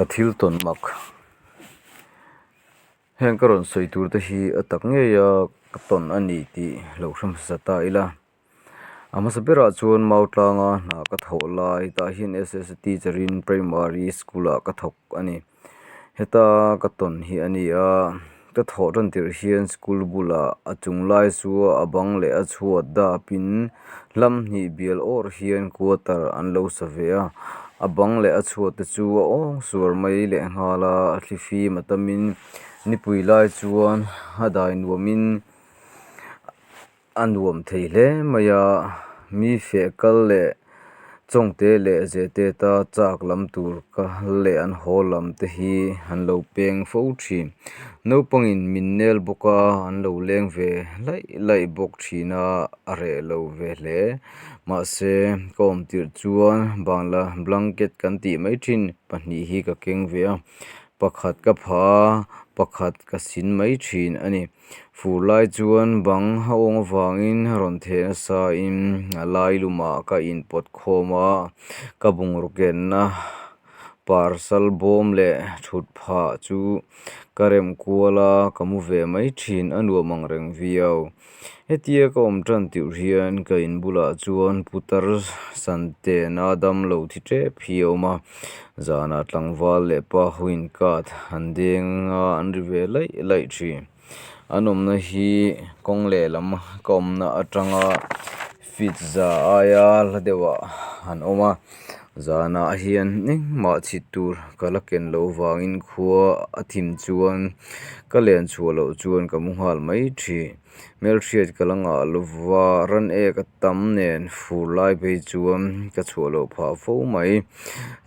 Ka thil tawn mak. Heng ka rawn sawi tur te hi a tak ngeia ka tawn a ni tih lo hre hmasa ta ila. A hmasa berah chuan mau tlanga hna ka thawh lai tah hian SSC teacher in primary school ah ka thawk a ni. Heta ka tawn hi a ni a, ka thawh tan tirh hian school bulah a chung lai chu a bang leh a chhuat dap in hlam hnih bial awr hian quarter an lo sa ve a, a bang leh a chhuat te chu a awng suar mai lehnghal a, a thlifim a tamin nipui lai chuan a dai nuamin A nuam thei hle mai a, mi feh kal leh chawngte leh zete ta chak lam tur kal leh an haw lam te hi an lo peng fo thin. Naupangin min nel bawk a, an lo leng ve laih laih bawk thin a, a reh lo ve hle. Mahse, ka awm tirh chuan bangla blanket kan tih mai thin pahnih hi ka keng ve a, pakhat ka phah a, pakhat ka sin mai thin a ni. Fur lai chuan bang a awng avangin a rawn theh nasa in a lai lumah ka inpawt khawm a, ka bungraw kenna parcel bawm leh thut phah chu ka rem kual a, ka mu ve mai thin a nuam ang reng viau. Hetia ka awm tan tirh hian ka in bulah chuan putar santena damlo thi tep hi a awm a, zanah tlangval leh pa ho in card an deng a an ri ve laih laih thin. An awmna hi kawng lehlam ka awmna atanga feet za aia hla deuhah an awm a, zanah hian engmah chhit tur ka la ken loh vangin khua a thim chuan ka len chhuah loh chuan ka mu nghal mai thin. Hmelhriat ka la ngah lova ran ek a tam nen fur lai phei chuan ka chhuah loh phah fo mai.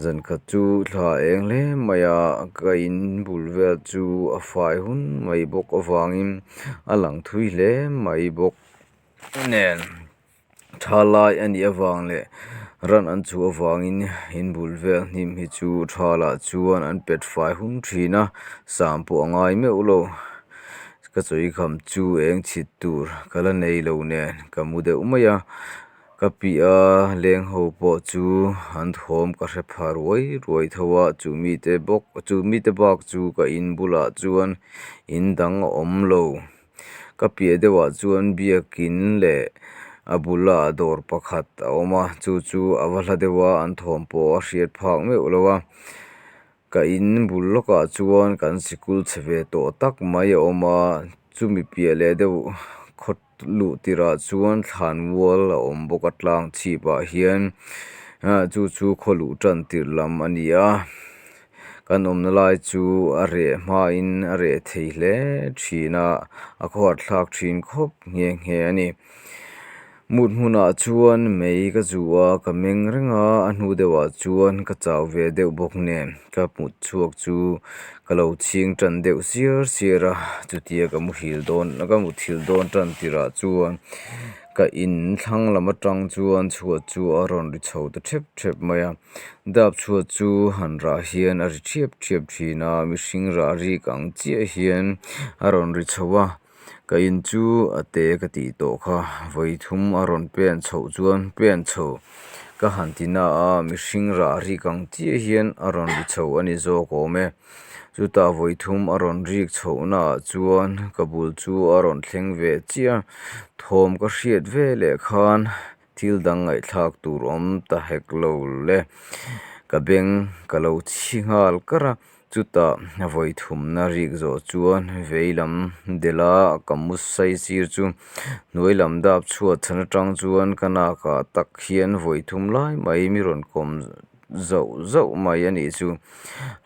Zan khat chu thla eng hle mai a, ka in bul vel chu a fai hun mai bawk avangin a lang thui hle mai bawk nen. Tha lai a nih avang leh ran an chhuah avangin in bul vel hnim hi chu tha lah chuan an pet fai hun thin a, sam pawh a ngai meuh lo. Ka chawi kham chu eng chhit tur ka la nei lo nen ka mu deuh mai a, ka piah a leng ho pawh chu an thawm ka hre pha ruai ruai tho a, chu mite bawk chu mite bak chu ka in bulah chuan in dang a awm lo. Ka piah deuhah chuan biakin leh a bulah dawr pakhat a awm a chu chu a va hla deuh a an thawm pawh a hriat phak meuh lo a ka in bul lawkah chuan kan sikul chhe ve tawh tak mai a awm a chumi piah leh deuh khaw luh tirah chuan thlan mual a awm bawk a tlang chhip ah hian ah chu chu khaw luh tan tirh lam a ni a. Kan awmna lai chu a reh hmain a reh thei hle thin a, a khawhar thlak thin khawp nghe nghe a ni. Mut hmunah chuan mei ka zu a, ka meng reng a, a hnu deuhah chuan ka chau ve deuh bawk nen ka mut chhuak chu ka lo chhing tan deuh siar siar a, chutia ka muhil dawn ka muthilh dawn tan tirah chuan ka in thlang lam atang chuan chhuat chu a rawn ri chho ta thep thep mai a. Dap chhuat chu han rah hian a ri thiap thiap thin a, mihring rah rik ang chiah hian a rawn ri chho a, ka in chu a te ka tih tawh kha, vawi thum a rawn pen chhoh chuan pen chho ka han ti na a, mihring rah rik ang chiah hian a rawn ri chho a ni zawk awm e, chutah vawi thum a rawn rik chhoh naah chuan ka bul chu a rawn thleng ve chiah a, thawm ka hriat veleh khan. Thil dang ngaihthlak tur awm ta hek lo le. Ka beng ka lo chhi nghal kar a, chutah vawi thumna rik zawh chuan vei lam delh a ka mu sai sir chu hnuai lam dap chhuat chhan atang chuan ka nakah tak hian vawi thum lai mai mi rawn kawm zauh zauh mai a nih chu.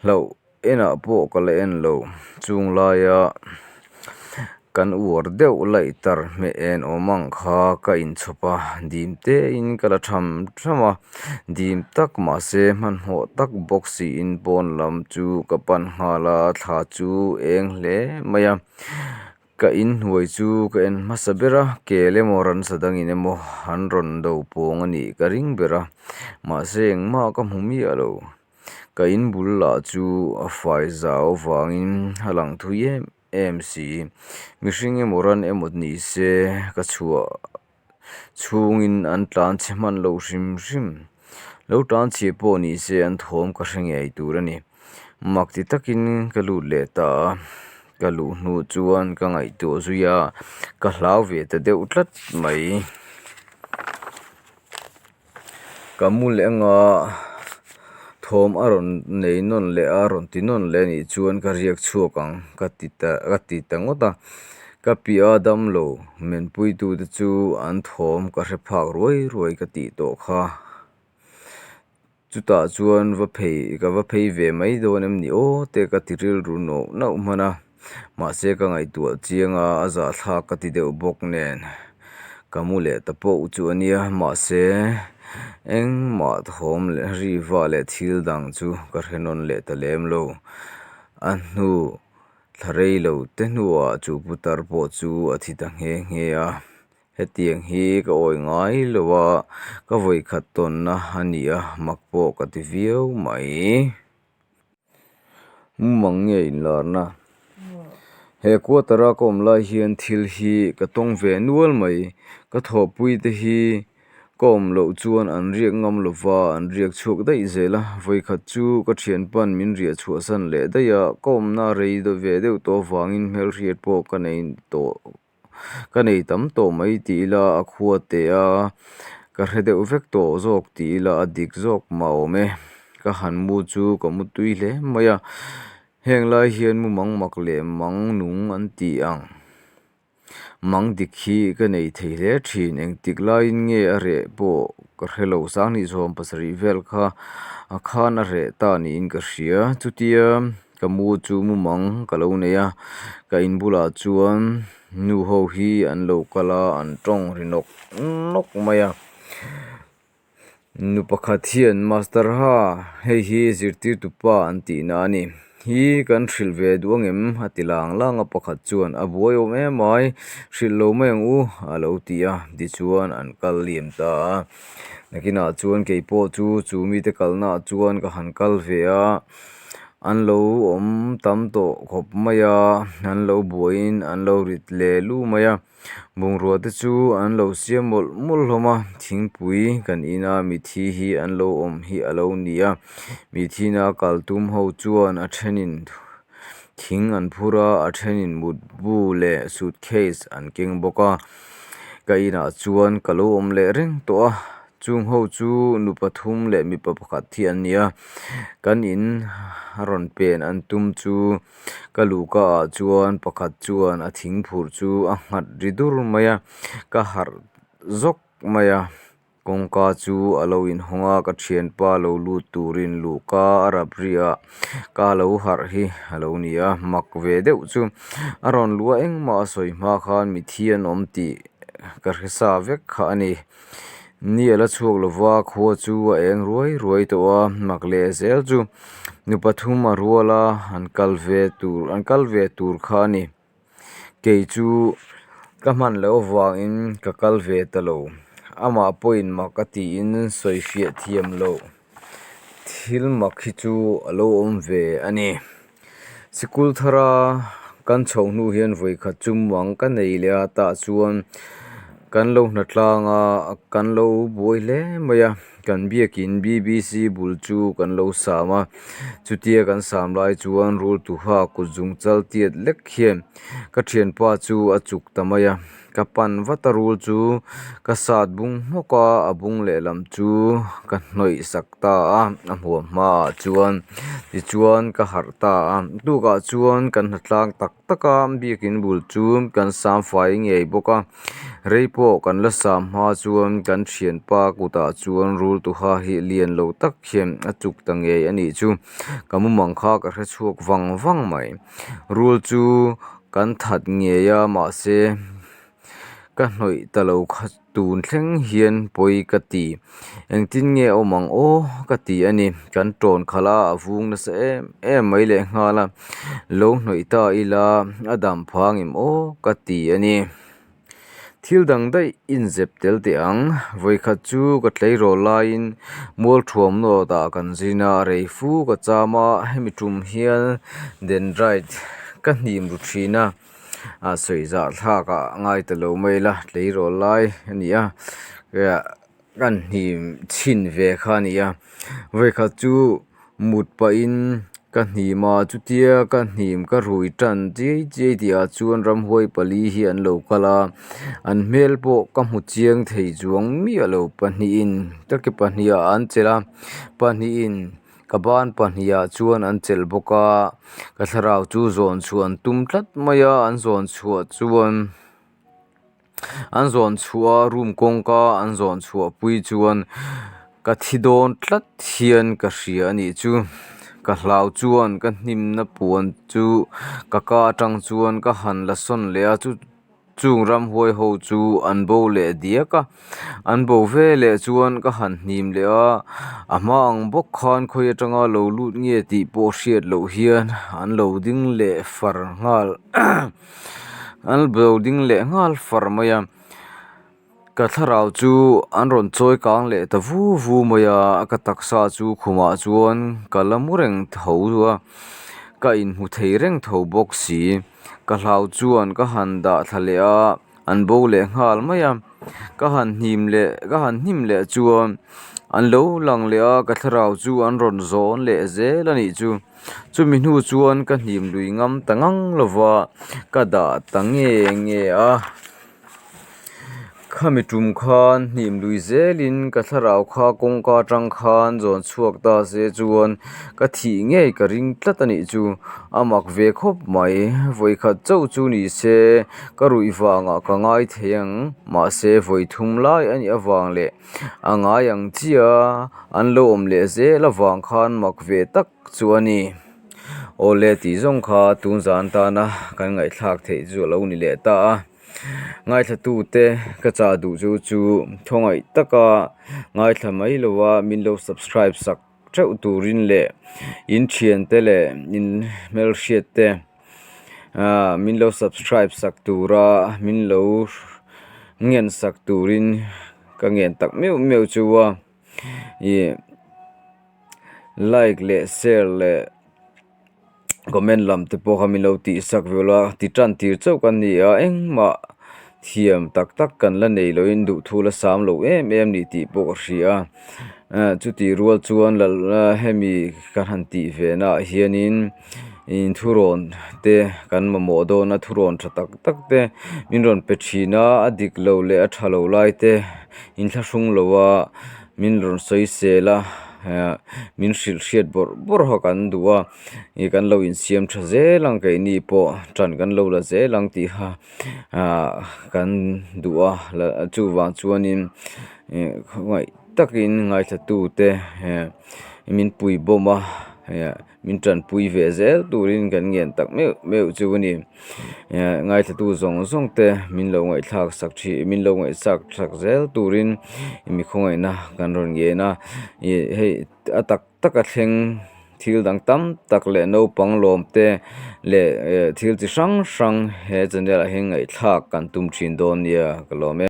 Hlauh Enah pawh ka la en lo, chung laia kan uar deuh laih tar hmeh en awm ang kha ka inchhawp a, dim tein ka la tham tham a, dim tak mahse hmanhmawh tak bawk siin pawn lam chu ka pan nghal a, thla chu eng hle mai a, ka inhnuai chu ka en hmasa ber a, kel emaw ransa dangin emaw an rawn do pawng a nih ka ring ber a, mahse engmah ka hmu miah lo. Ka in bul lah chu a fai zau avangin a lang thui em em si. Mihring emaw ran emaw ni se ka chhuah chhungin an tlan chhe hman lo hrim hrim. Lo tlan chhia pawh ni se an thawm ka hre ngei tur a ni. Mak ti takin ka lut leh ta a, ka luh hnu chuan ka ngaihtuah zui a, ka hlau ve ta deuh tlat mai. Ka mu leh anga thawm a rawn nei nawn leh a, rawn ti nawn leh anih chuan ka riak chhuak ang ka ti ta ka ti ta ngawt a. Ka piah a damlo menpuitute chu an thawm ka hre phak ruai ruai ka tih tawh kha. Chutah chuan va phei ka va phei ve mai dawn em ni aw te ka ti rilru nawh nauh hman a, mahse ka ngaihtuah chiang a, a zahthlak ka ti deuh bawk nen ka mu leh ta pawh chu a nia, mahse engmah thawm leh ri vah leh thil dang chu ka hre nawn leh ta lem lo, a hnu thla rei lo te hnuah chu putar pawh chu a thi ta nghe nghe a. Hetiang hi ka awi ngai lo a, ka vawikhat tawnna a ni a, mak pawh ka ti viau mai. Mumang nge inlarna? He quarter a ka awm lai hian thil hi ka tawng ve nual mai. Ka thawhpui te hi ka awm loh chuan an riak ngam lo va, an riak chhuak daih zel a. Vawikhat chu ka thianpa'n min riah chhuahsan leh daih a, ka awmna rei ve deuh tawh avangin hmelhriat pawh ka nei tawh. Ka nei tam tawh mai tih ila a khua teh a, ka hre deuh vek tawh zawk tih ila a dik zawk mah awm e. Ka han mu chu ka mu tui hle mai a, heng lai hian mu mang mak leh mang nung an tih ang. Mang dik hi ka nei thei hle thin, engtik laiin nge a reh pawh ka hre lo, sanghnih sawm pasarih vel kha a khan a reh ta niin ka hria, chutia. Ka mu chu mumang ka lo nei a, ka in bulah chuan nu ho hi an lo kal a, an tawng ri nawk nawk mai a. Nu pakhat hian Master ha hei hi zirtirtu pa an tihna a ni, hi kan hrilh ve duh angem a ti lang lang a, pakhat chuan a buai awm em ai, hrilh lo mai ang u a lo ti a, tichuan an kal liam ta a. Nakinah chuan keipawh chu chu mite kalnaah chuan ka han kal ve a. An lo awm tam tawh khawp mai a, an lo buaiin an lo rit leh lu mai a, bungrua te chu an lo siam mawlh mawlh hlawm a, thingpui kan in a mithi hi an lo awm hi a lo ni a, mithina kal tum ho chuan a thenin thing an phur a, a thenin mutbu leh suitcase an keng bawk a, ka inah chuan ka lo awm leh reng tawh a. Chung ho chu nu pathum leh mipa pakhat hi an ni a, kan in a rawn pen an tum chu ka luhka ah chuan pakhat chuan a thing phurh chu a nghat ri dur mai a, ka harh zawk mai a, kawngka chu a lo inhawng a, ka thianpa lo lut turin luhka a rap ri a, ka lo harh hi a lo ni a, mak ve deuh chu a rawn luh a engmah a sawi hma khan mithi an awm tih ka hre sa vek kha a ni. Ni a la chhuak lo va, khua chu a eng ruai ruai tawh a, mak leh zel chu nu pathum a rual a, an kal ve tur an kal ve tur kha a ni. Kei chu ka hman loh avangin ka kal ve ta lo. Amah pawhin mak a tiin sawi fiah thiam loh thil mak hi chu a lo awm ve a ni. Sikul thara kan chhoh hnu hian vawikhat chu mang ka nei leh a tah chuan kan lo hna tlang a kan lo buai hle mai a kan biakin B_B_C bul chu kan lo sam a chutia kan sam lai chuan rul tuha kut zung chal tiat lek hian ka thianpa chu a chuk ta mai a. Ka pan vat a rul chu ka sat bung hmawk a, a bung lehlam chu ka hnawih sak ta a, a hmuam hmaah chuan tichuan ka harh ta a, tukah chuan kan hna tlang tak tak a, biakin bul chu kan sam fai ngei bawk a, rei pawh kan la sam hma chuan kan thianpa kutah chuan rul tuha hi lian lo tak hian a chuk ta ngei a nih chu, ka mumang kha ka hre chhuak vang vang mai, rul chu. Kan that ngei a mahse ka hnawih ta lo kha tun thleng hian pawi ka ti. Engtin nge a awm ang aw ka ti a ni. Kan tawn khalh a, a vung nasa em em mai lehnghal a. Lo hnawih ta ila a dam phang em aw ka ti a ni. Thil dang daih inzep tel teh ang. Vawikhat chu ka tleirawl laiin Mualthuam nawtah kan zin a, rei fu ka cham a, hemi tum hian dendrite ka hnim ru thin a, a sawi zah thlak ah ngai ta lo mai la, tleirawl lai a ni a, kan hnim chhin ve kha a ni a. Vawikhat chu mut pahin. Ka hnim a, chutia ka hnim ka rui tan chiai chiai tih ah chuan ramhuai pali hi an lo kal a, an hmel pawh ka hmu chiang thei chuang miah lo pahnihin ka ke pahnihah an chelh a pahnihin ka ban pahnihah chuan an chelh bawk a ka thlarau chu zawn chhuah an tum tlat mai a an zawn chhuah chuan. An zawn chhuah a room kawngka an zawn chhuah pui chuan ka thi dawn tlat hian ka hria a nih chu. Ka hlau chuan ka hnimna puan chu ka ka atang chuan ka han la sawn leh a chu chung ramhuai ho chu an bo leh diak a. An bo ve leh chuan ka han hnim leh a, a hma ang bawk khan khawi atanga lo lut nge tih pawh hriat loh hian an lo ding leh far nghal. An lo ding leh nghal far mai a, ka thlarau chu an rawn chawi kang leh ta vu vu mai a, ka taksa chu khumah chuan ka la mu reng tho a, ka inhmu thei reng tho bawk si, ka hlau chuan ka han dah thla leh a. An bo leh nghal mai a, ka han hnim leh ka han hnim leh chuan an lo lang leh a, ka thlarau chu an rawn zawn leh zel a nih chu. Chumi hnu chuan ka hnim lui ngam ta ngang lo va, ka dah ta nge nge a. Khami tum khan hnim lui zelin ka thlarau kha kawngka atang khan zawn chhuak ta se chuan ka thih ngei ka ring tlat a nih chu. A mak ve khawp mai, vawikhat chauh chu ni se. Ka ruih vangah ka ngai thei ang, mahse vawi thum lai a nih avang leh a ngai ang chiah a, an lo awm leh zel avang khan mak ve tak chu a ni. Awle tih zawng kha tun zan tana kan ngaihthlak theih chu a lo ni leh ta a. Ngaithlatute ka chah duh chu chu thawngaih taka ngaithla mai lova min lo subscribe sak teuh turin leh in thiante leh in hmelhriat te ah min lo subscribe sak tura min lo ngen sak turin ka ngen tak meuh meuh chu a ih like leh share leh comment lam te pawh kha min lo tih sak vel a ti tan tir chauh kan ni a engmah thiam tak tak kan la nei loin duhthu la sam lo em em ni tih pawh ka hria a chutih rual chuan hemi ka han tih ve naah hianin in thurawn te kan mamawh dawn a thurawn tha tak tak te min rawn pe thin a a dik lo leh a tha lo lai te inthlahrung lo a min rawn sawi sel a min hrilh hriat bawrh bawrh a kan duh a ih kan lo insiam tha zel ang keini pawh tan kan lo la zel ang tih kha ah kan duh a chuvang chuanin ih khawngaih takin ngaithlatute min pui bawm a min tanpui ve zel turin kan ngen tak meuh meuh chu a ni ngaithlatu zawng zawng te min lo ngaihthlak sak thin min lo ngaihsak sak zel turin mi khawngaihna kan rawn ngen a ih hei a tak tak a thleng thil dang tam tak leh naupang lawm te leh thil chi hrang hrang he channel ah hian ngaihthlak kan tum thin dawn nia ka lawm e.